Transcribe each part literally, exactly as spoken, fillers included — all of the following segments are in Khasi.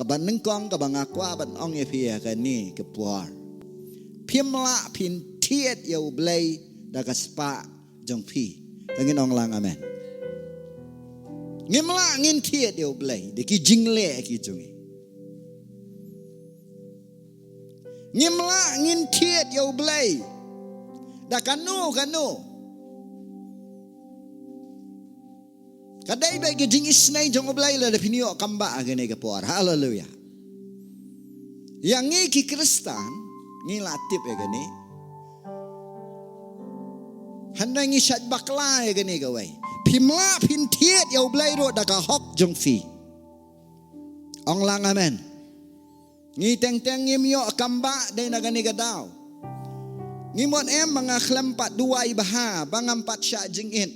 Kaba nyngkong kaba nga kwah ban ong ïa phi ha kane ka por, phim lah phin thied ïa U Blei da ka spah jong phi. Te ngin ong lang amen. Ngim lah ngin thied ïa U Blei da ki jingleh ki jong ngi. Ngim lah ngin thied ïa U Blei da kano kano. Ka dei beit ka jingisynei jong U Blei lada phin ïoh kam bah ha kane ka por. Haleluia. Ïa ngi ki Khristan, ngi la tip ïa kane. Hynrei ngi shait bakla ïa kane kawei. Phim lah phin thied ïa U Blei ruh da ka hok jong phi. Ong lang amen. Ngi teng teng ngim ïoh kam bah dei na kane ka daw. Ngi mut em ba nga khlem pat duwai bha, ba ngam pat shah jingit,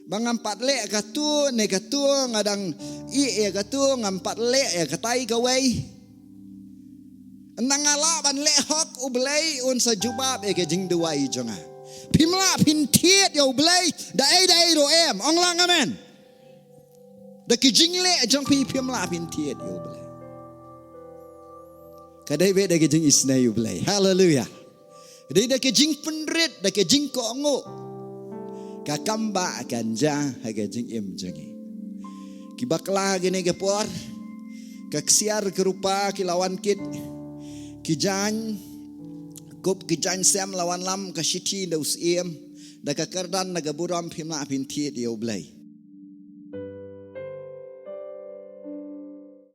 ba ngam pat leh katu ne katu, nga dang ïeh ïa katu, ngam pat leh ïa katai kawei. Ynda nga lah ban leh hok, U Blei un sa jubab ïa ka jingduwai jong nga. Phim lah phin thied ïa U Blei da ei da ei ruh em. Ong lang amen. Da ki jingleh jong phi phim lah phin thied ïa U Blei. Ka dei beit da ki jingisynei U Blei. Haleluia. Dei da ki jingpynrit, da ki jingkohnguh. Ka kam bah kan jia ha ka jingim jong ngi. Ki bakla kine ki por, ka ksiar ka rupa ki la wan kit, ki jaiñ kup, ki jaiñ sem la wan lam, ka shithi na u syiem, da ka kyrdan na ka burom, phim lah phin thied ïa U Blei.